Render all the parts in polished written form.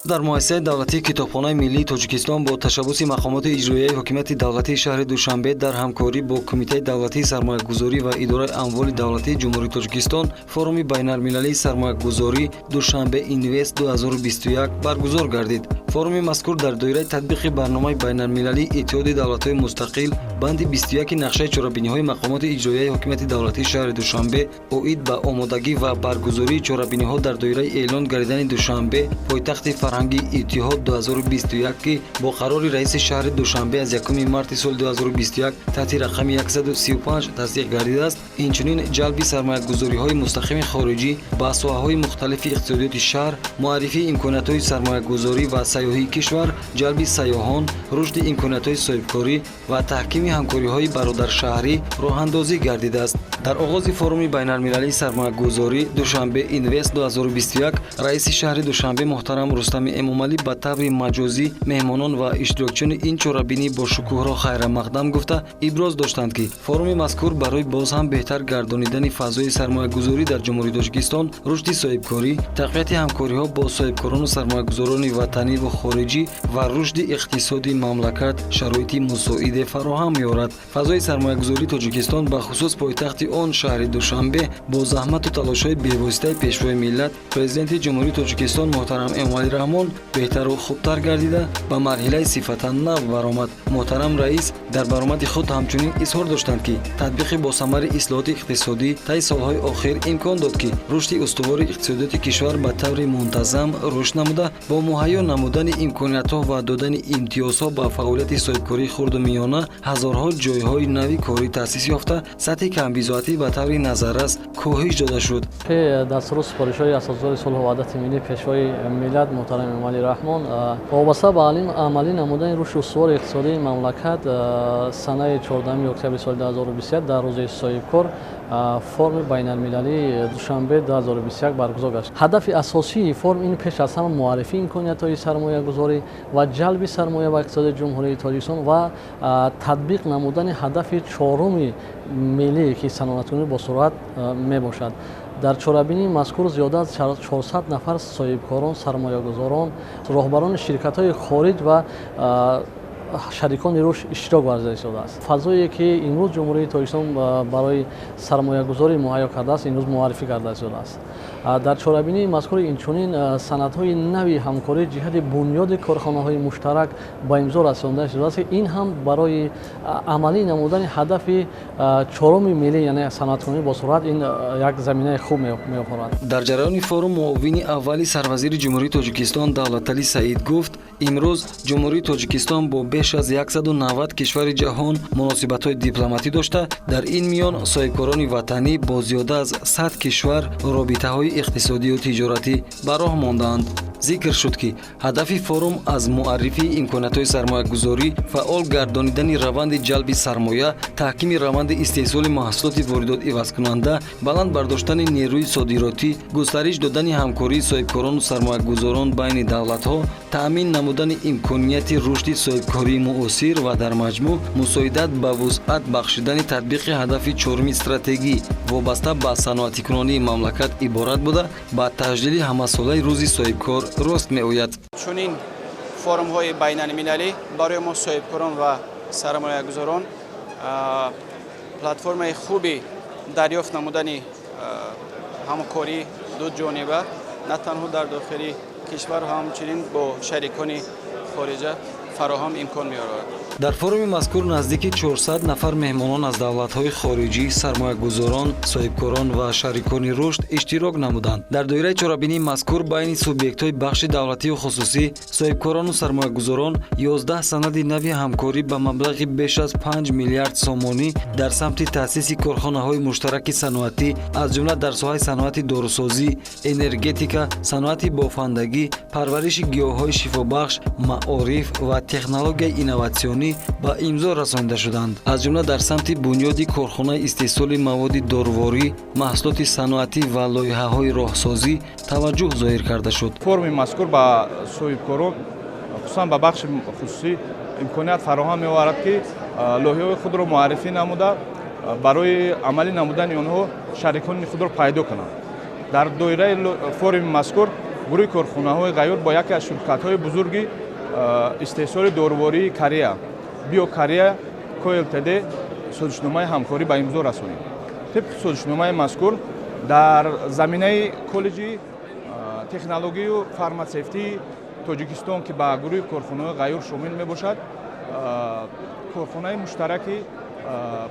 Дар муассисаи давлатии Китобхонаи миллии Тоҷикистон бо ташаббуси мақомоти иҷроияи ҳокимияти давлатии шаҳри Душанбе дар ҳамкорӣ бо Кумитаи давлатии сармоягузорӣ ва Идораи амволи давлатии Ҷумҳурии Тоҷикистон форуми байналмилалии сармоягузорӣ «Душанбе Инвест 2021» баргузор гардид. Форуми мазкур дар доираи татбиқи барномаи байналмилалии Иттиҳоди давлатҳои мустақил, банди 21 нақшаи чорабиниҳои мақомоти иҷроияи ҳокимияти давлатии шаҳри Душанбе оид ба омодагӣ ва баргузории чорабиниҳо дар доираи эълон гардидани Душанбе пойтахти фарҳангии Иттиҳод 2021, ки бо қарори раиси шаҳри Душанбе аз 1 марти соли 2021 таҳти рақами 135 тасдиқ гардидааст, инчунин ҷалби сармоягузориҳои мустақими хориҷӣ ба соҳаҳои мухталифи иқтисодиёти шаҳр, муаррифии имкониятҳои сармоягузорӣ ва сайёҳии кишвар, ҷалби сайёҳон, рушди имкониятҳои соҳибкорӣ ва таҳкими ҳамкориҳои бародаршаҳрӣ роҳандозӣ гардидааст. Дар оғози форуми байналмилалии сармоягузорӣ «Душанбе Инвест 2021» раиси шаҳри Душанбе муҳтарам Рустами Эмомалӣ ба таври маҷозӣ меҳмонон ва иштирокчиёни ин чорабинӣ бо шукӯҳро хайрамақдам гуфта, иброз доштанд, ки форуми мазкур барои боз ҳам беҳтар гардонидани фазои сармоягузорӣ дар Ҷумҳурии Тоҷикистон, рушди соҳибкорӣ, тақвияти ҳамкориҳо бо соҳибкорону сармоягузорони ватаниву хориҷӣ ва рушди иқтисоди мамлакат шароити мусоиде фароҳам меорад. Фазои сармоягузории Тоҷикистон, бахусус пойтахти он шаҳри Душанбе, бо заҳмату талошҳои бевоситаи Пешвои миллат, Президенти Ҷумҳурии Тоҷикистон муҳтарам Эмомалӣ Раҳмон беҳтару хубтар гардида, ба марҳилаи сифатан нав баромад. Муҳтарам раис дар баромади худ ҳамчунин изҳор доштанд, ки татбиқи босамари ислоҳоти иқтисодӣ таи солҳои охир имкон дод, ки рушди устувори иқтисодиёти кишвар ба таври мунтазам рушд намуда, бо муҳайё намудани имкониятҳо ва додани имтиёзҳо ба фаъолияти соҳибкории хурду миёна ҳазорҳо ҷойҳои нави корӣ таъсис ёфта, сатҳи камбизоатӣ ба таври назаррас коҳиш дода шуд. Дастуру супоришҳои Асосгузори сулҳу ваҳдати миллӣ, Пешвои миллат муҳтарам Эмомалӣ Раҳмон вобаста ба амалӣ намудани рушди устувори иқтисодии мамлакат, санаи 14 октябри соли 2021 дар Рӯзи соҳибкор форуми байналмилалии «Душанбе 2021» баргузор гашт. Ҳадафи асосии форум ин пеш аз ҳама муаррифии имкониятҳои сармоягузорӣ ва ҷалби сармоя ба иқтисоди Ҷумҳурии Тоҷикистон ва татбиқ намудани ҳадафи чоруми миллӣ, ки саноаткунӣ босуръат мебошад. Дар чорабинии мазкур зиёда аз 400 нафар соҳибкорон, сармоягузорон, роҳбарони ширкатҳои хориҷ ва шарикони рушд иштирок варзида истодааст. Фазое ки имрӯз Ҷумҳурии Тоҷикистон барои сармоягузорӣ муҳайё кардааст, имрӯз муаррифӣ карда истодааст. Дар чорабинии мазкур инчунин санадҳои нави ҳамкорӣ ҷиҳати бунёди корхонаҳои муштарак ба имзо расонда шудааст, ки ин ҳам барои амалӣ намудани ҳадафи чоруми миллӣ, яъне саноаткунӣ босуръат, ин як заминаи хуб меофарад. Дар ҷараёни форум муовини аввали сарвазири Ҷумҳурии Тоҷикистон Давлаталӣ Саид гуфт, имрӯз Ҷумҳурии Тоҷикистон бо беш аз 190 кишвари ҷаҳон муносибатҳои дипломатӣ дошта, дар ин миён соҳибкорони ватанӣ бо зиёда аз 100 кишвар робитаҳои иқтисодию тиҷоратӣ ба роҳ мондаанд. Зикр шуд, ки ҳадафи форум аз муаррифии имкониятҳои сармоягузорӣ, фаъол гардонидани раванди ҷалби сармоя, таҳкими раванди истеҳсоли маҳсулоти воридот ивазкунанда, баланд бардоштани нерӯи содиротӣ, густариш додани ҳамкории соҳибкорону сармоягузорон байни давлатҳо, таъмин намудани имконияти рушди соҳибкории муосир ва дар маҷмӯъ мусоидат ба вусъат бахшидани татбиқи ҳадафи чоруми стратегӣ вобаста ба саноатикунонии мамлакат иборат буда, ба таҷлили ҳамасолаи Рӯзи соҳибкор рост меояд. Чунин форумҳои байналмилалӣ барои мо, соҳибкорон ва сармоягузорон, платформаи хуби дарёфт намудани ҳамкорӣ дуҷониба на танҳо дар дохили кишвар, ҳамчунин бо шарикони хориҷа фароҳам имкон меорад. Дар форуми мазкур наздики 400 нафар меҳмонон аз давлатҳои хориҷӣ, сармоягузорон, соҳибкорон ва шарикони рушд иштирок намуданд. Дар доираи чорабинии мазкур байни субъектҳои бахши давлатию хусусӣ, соҳибкорону сармоягузорон 11 санади нави ҳамкорӣ ба маблағи беш аз 5 миллиард сомонӣ дар самти таъсиси корхонаҳои муштараки саноатӣ, аз ҷумла дар соҳаи саноати дорусозӣ, энергетика, саноати бофандагӣ, парвариши гиёҳҳои шифобахш, маориф ва технологияи инноватсионӣ ба имзо расонида шуданд. Аз ҷумла дар самти бунёди корхонаи истеҳсоли маводи доруворӣ, маҳсулоти саноатӣ ва лоиҳаҳои роҳсозӣ таваҷҷӯҳ зоҳир карда шуд. Форуми мазкур ба соҳибкорон, хусусан ба бахши хусусӣ, имконият фароҳам меоварад, ки лоиҳаҳои худро муаррифӣ намуда, барои амалӣ намудани онҳо шарикони худро пайдо кунанд. Дар доираи форуми мазкур Гурӯҳи корхонаҳои Ғайюр бо яке аз ширкатҳои бузурги истеҳсоли дорувории Корея, Био Корея Ко ЛТД, созишномаи ҳамкорӣ ба имзо расонид. Тибқи созишномаи мазкур, дар заминаи коллеҷи технологию фарматсевтии Тоҷикистон, ки ба гурӯҳи корхонаҳои Ғайюр шомил мебошад, корхонаи муштараки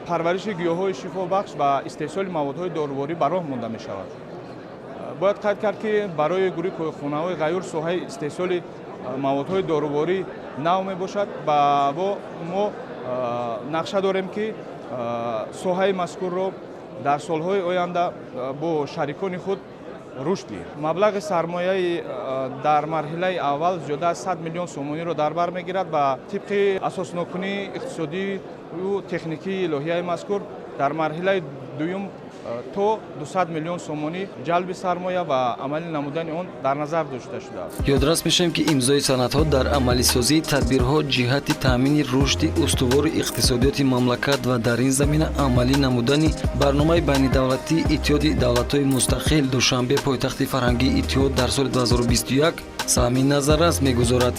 парвариши гиёҳҳои шифобахш ва истеҳсоли маводҳои доруворӣ ба роҳ монда мешавад. Бояд қайд кард, ки барои гурӯҳи корхонаҳои Ғайюр соҳаи истеҳсоли маводҳои доруворӣ нав мебошад ва мо нақша дорем, ки соҳаи мазкурро дар солҳои оянда бо шарикони худ рушд диҳем. Маблағи сармояи дар марҳилаи аввал зиёда аз 100 миллион сомониро дар бар мегирад ва тибқи асоснокунии иқтисодию техникии лоиҳаи мазкур, дар марҳилаи дуюм то 200 миллион сомонӣ ҷалби сармоя ва амалӣ намудани он дар назар дошта шудааст. Ёдрас мешавем, ки имзои санадҳо дар амалисозии тадбирҳо ҷиҳати таъмини рушди устувори иқтисодиёти мамлакат ва дар ин замина амалӣ намудани барномаи байнидавлатии Иттиҳоди давлатҳои мустақил «Душанбе — пойтахти фарҳангии иттиҳод» дар соли 2021 саҳми назаррас мегузорад.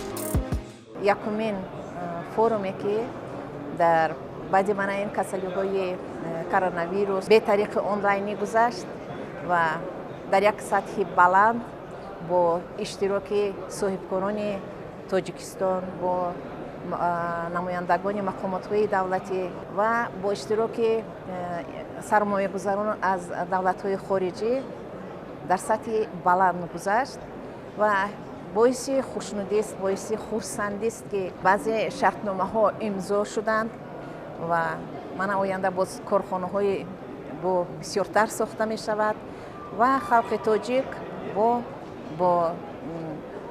Якумин форуме, ки дар баъди мана ин касалиҳои коронавирус бе тариқи онлайнӣ гузашт ва дар як сатҳи баланд бо иштироки соҳибкорони Тоҷикистон, бо намояндагони мақомотҳои давлатӣ ва бо иштироки сармоягузарон аз давлатҳои хориҷӣ дар сатҳи баланд гузашт ва боиси хушнудист, боиси хурсандист, ки баъзе шартномаҳо имзо шуданд ва мана оянда боз корхонаҳои бо бисёртар сохта мешавад ва халқи тоҷик бо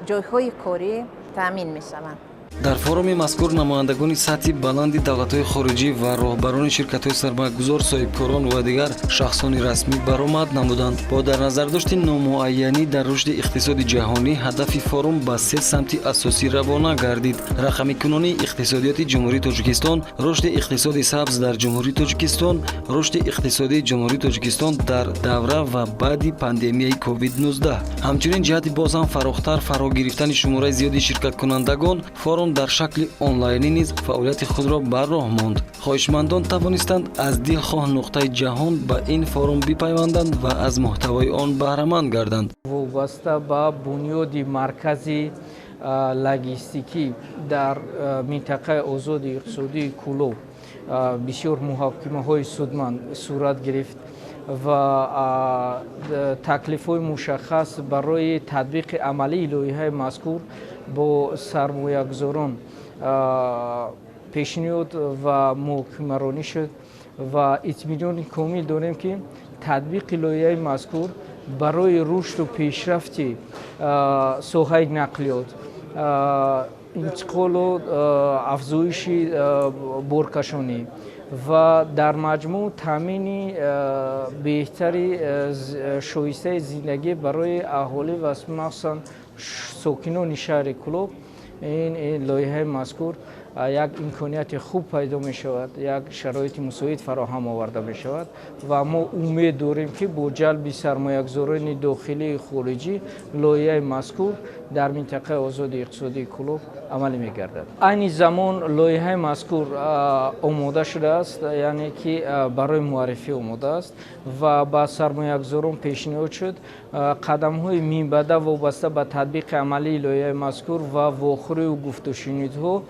ҷойҳои корӣ таъмин мешаванд. Дар форуми мазкур намояндагони сатҳи баланди давлатҳои хориҷӣ ва роҳбарони ширкатҳои сармоягузор, соҳибкорон ва дигар шахсони расмӣ баромад намуданд. Бо дар назардошти номуайянӣ дар рушди иқтисоди ҷаҳонӣ, ҳадафи форум ба се самти асосӣ равона гардид: рақамикунонии иқтисодиёти Ҷумҳурии Тоҷикистон, рушди иқтисоди сабз дар Ҷумҳурии Тоҷикистон, рушди иқтисодии Ҷумҳурии Тоҷикистон дар давра ва баъди пандемияи COVID-19. Ҳамчунин, ҷиҳати боз ҳам фарохтар фаро гирифтани шумораи зиёди ширкаткунандагон, форум дар шакли онлайнӣ низ фаъолияти худро ба роҳ монд. Хоҳишмандон тавонистанд аз дилхоҳ нуқтаи ҷаҳон ба ин форум бипайванданд ва аз муҳтавои он баҳраманд гарданд. Вобаста ба бунёди маркази логистикӣ дар минтақаи озоди иқтисодии Кӯлоб бисёр муҳокимаҳои судманд сурат гирифт ва таклифҳои мушаххас барои татбиқи амалии лоиҳаи мазкур бо сармоягузорон пешниҳод ва муҳокимаронӣ шуд ва итминони комил дорем, ки татбиқи лоиҳаи мазкур барои рушду пешрафти соҳаи нақлиёт, интиқолу афзоиши боркашонӣ ва дар маҷмӯъ таъмини беҳтари шоистаи зиндагӣ барои аҳолӣ ва махсусан сокинони шаҳри Кӯлоб, ин лоиҳаи мазкур як имконияти хуб пайдо мешавад, як шароити мусоид фароҳам оварда мешавад ва мо умед дорем, ки бо ҷалби сармоягузорони дохилию хориҷӣ лоиҳаи мазкур дар минтақаи озоди иқтисодии Кӯлоб амалӣ мегардад. Айни замон лоиҳаи мазкур омода шудааст, яъне ки барои муаррифӣ омода аст ва ба сармоягузорон пешниҳод шуд. Қадамҳои минбаъда вобаста ба татбиқи амалии лоиҳаи мазкур ва вохӯрию гуфтушунидҳо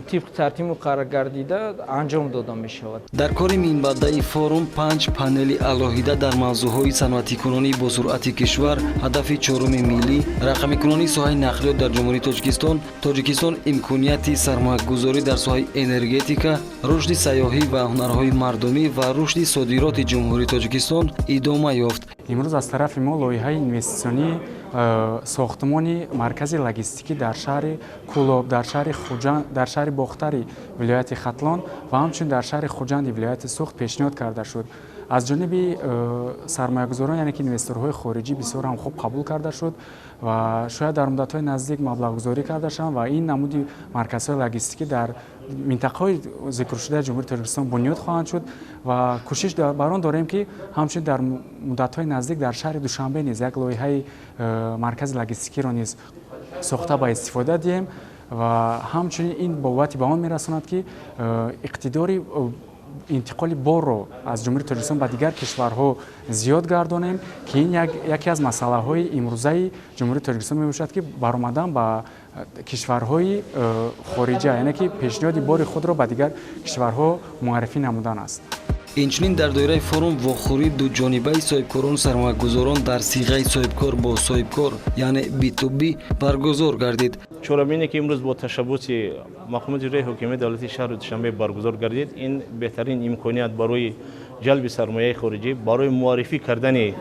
тибқи тартиб муқаррар гардида анҷом дода мешавад. Дар кори минбаъдаи форум панҷ панели алоҳида дар мавзӯъҳои саноатикунонии босуръати кишвар, ҳадафи чоруми миллӣ, рақамикунонии соҳаи нақлиёт дар Ҷумҳурии Тоҷикистон, Тоҷикистон — имконияти сармоягузорӣ дар соҳаи энергетика, рушди сайёҳӣ ва ҳунарҳои мардумӣ ва рушди содироти Ҷумҳурии Тоҷикистон идома ёфт. Имрӯз аз тарафи мо лоиҳаи инвеститсионии сохтмони маркази логистикӣ дар шаҳри Кӯлоб, дар шаҳри Хуҷанд, дар шаҳри Бохтари вилояти Хатлон ва ҳамчунин дар шаҳри Хуҷанди вилояти Суғд пешниҳод карда шуд. Аз ҷониби сармоягузорон, яъне ки инвесторҳои хориҷӣ, бисёр ҳам хуб қабул карда шуд ва шояд дар муддатҳои наздик маблағгузорӣ карда шаванд ва ин намуди марказҳои логистикӣ дар минтақаҳои зикршудаи Ҷумҳурии Тоҷикистон бунёд хоҳанд шуд ва кӯшиш бар он дорем, ки ҳамчунин дар муддатҳои наздик дар шаҳри Душанбе низ як лоиҳаи маркази логистикиро низ сохта ба истифода диҳем ва ҳамчунин ин бовати ба он мерасонад, ки иқтидори интиқоли борро аз Ҷумҳурии Тоҷикистон ба дигар кишварҳо зиёд гардонем, ки ин яке аз масъалаҳои имрӯзаи Ҷумҳурии Тоҷикистон мебошад, ки баромадан ба кишварҳои хориҷа, яъне ки пешниҳоди бори худро ба дигар кишварҳо муаррифӣ намудан аст. Инчунин дар доираи форум вохӯрии дуҷонибаи соҳибкорону сармоягузорон дар сиғаи соҳибкор бо соҳибкор, яъне B2B, баргузор гардид. Чорабине, ки имрӯз бо ташаббуси мақомоти иҷроияи ҳокимияти давлатии шаҳри Душанбе баргузор гардид, ин беҳтарин имконият барои ҷалби сармояи хориҷӣ, барои муаррифӣ кардани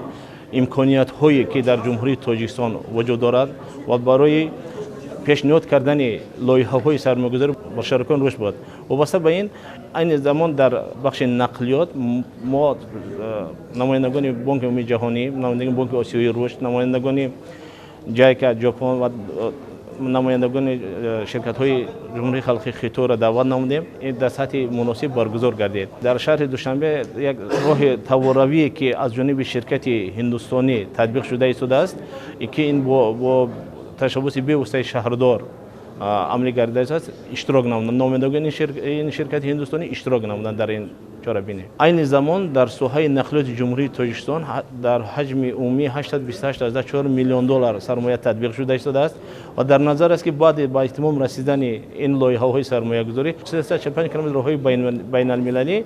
имкониятҳое, ки дар Ҷумҳурии Тоҷикистон вуҷуд дорад, ва барои пешниҳод кардани лоиҳаҳои сармоягузорӣ ба шарикон рушд буд. Вобаста ба ин, айни замон дар бахши нақлиёт мо намояндагони Бонки Умумии Ҷаҳонӣ, намояндагони Бонки Осиёии Рушд, намояндагони ЖАЙКА Ҷопон ва намояндагони ширкатҳои Ҷумҳурии Халқии Хиторо даъват намудем. Ин дар сатҳи муносиб баргузор гардид. Дар шаҳри Душанбе як роҳи таворавие, ки аз ҷониби ширкати ҳиндустонӣ татбиқ шуда истодааст, ки ин бо ташаббуси бевоситаи шаҳрдор амалӣ гардидааст, иштирок намуданд. Намояндагони ин ширкати ҳиндустонӣ иштирок намуданд дар ин чорабинӣ. Айни замон дар соҳаи нақлиёти Ҷумҳурии Тоҷикистон дар ҳаҷми умумии 828,4 миллион доллар сармоя татбиқ шуда истодааст ва дар назар аст, ки баъди ба итмом расидани ин лоиҳаҳои сармоягузорӣ 345 километр роҳҳои байналмилалӣ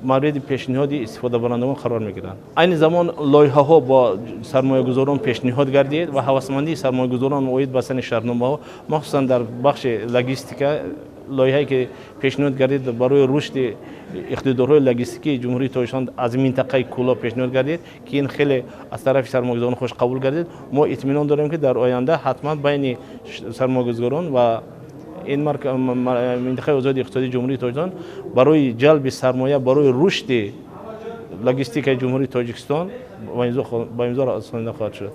мавриди пешниҳоди истифодабарандагон қарор мегиранд. Айни замон лоиҳаҳо бо сармоягузорон пешниҳод гардид ва ҳавасмандии сармоягузорон оид ба бастани шартномаҳо, махсусан дар бахши логистика, лоиҳае ки пешниҳод гардид барои рушди иқтидорҳои логистикии Ҷумҳурии Тоҷикистон аз минтақаи Кӯлоб пешниҳод гардид, ки ин хеле аз тарафи сармоягузорон хуш қабул гардид. Мо итминон дорем, ки дар оянда ҳатман байни сармоягузорон ва ин минтақаи озоди иқтисодии Ҷумҳурии Тоҷикистон барои ҷалби сармоя барои рушди логистикаи Ҷумҳурии Тоҷикистон ба имзо расонида хоҳад шуд.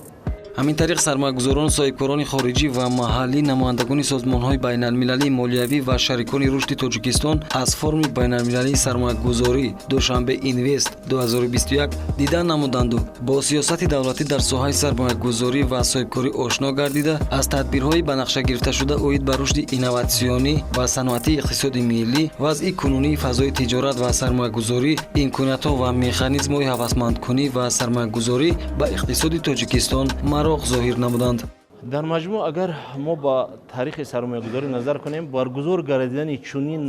Ҳамин тариқ, сармоягузорону соҳибкорони хориҷӣ ва маҳаллӣ, намояндагони созмонҳои байналмилалии молиявӣ ва шарикони рушди Тоҷикистон аз форуми байналмилалии сармоягузорӣ «Душанбе Инвест 2021» дидан намуданду бо сиёсати давлатӣ дар соҳаи сармоягузорӣ ва соҳибкорӣ ошно гардида, аз тадбирҳои ба нақша гирифташуда оид ба рушди инноватсионӣ ва саноатии иқтисоди миллӣ, вазъи кунунии фазои тиҷорат ва сармоягузорӣ, имкониятҳо ва механизмҳои ҳавасмандкунӣ ва сармоягузорӣ ба иқтисоди Тоҷикистон мароқ зоҳир намуданд. Дар маҷмӯъ, агар мо ба таърихи сармоягузорӣ назар кунем, баргузор гардидани чунин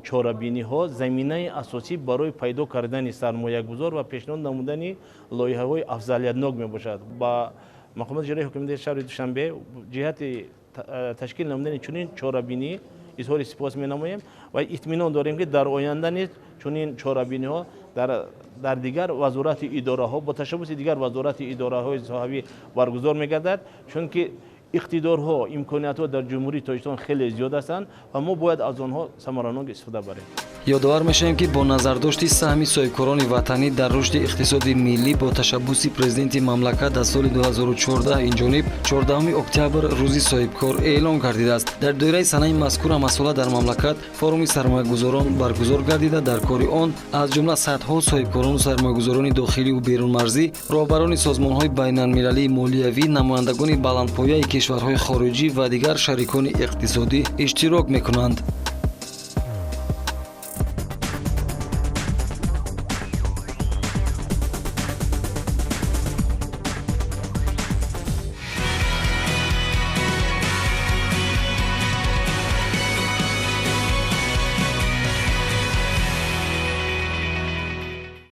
чорабиниҳо заминаи асосӣ барои пайдо кардани сармоягузор ва пешниҳод намудани лоиҳаҳои афзалиятнок мебошад. Ба мақомоти иҷроияи ҳокимияти шаҳри Душанбе ҷиҳати ташкил намудани чунин чорабинӣ изҳори сипос менамоем ва итминон дорем, ки дар оянда низ чунин чорабиниҳо дар дигар вазорати идораҳо бо ташаббуси дигар вазорати идораҳои соҳавӣ баргузор мегардад, чунки иқтидорҳо, имкониятҳо дар Ҷумҳурии Тоҷикистон хеле зиёд ҳастанд ва мо бояд аз онҳо самаранок истифода барем. Ёдовар мешавем, ки бо назардошти саҳми соҳибкорони ватанӣ дар рушди иқтисоди миллӣ, бо ташаббуси президенти мамлакат аз соли 2014 инҷониб 14 октябр Рӯзи соҳибкор эълон гардидааст. Дар доираи санаи мазкур ҳамасола дар мамлакат форуми сармоягузорон баргузор гардида, дар кори он аз ҷумла садҳо соҳибкорону сармоягузорони дохилию берунмарзӣ, роҳбарони созмонҳои байналмилалии молиявӣ, намояндагони баландпояи кишварҳои хориҷӣ ва дигар шарикони иқтисодӣ иштирок мекунанд.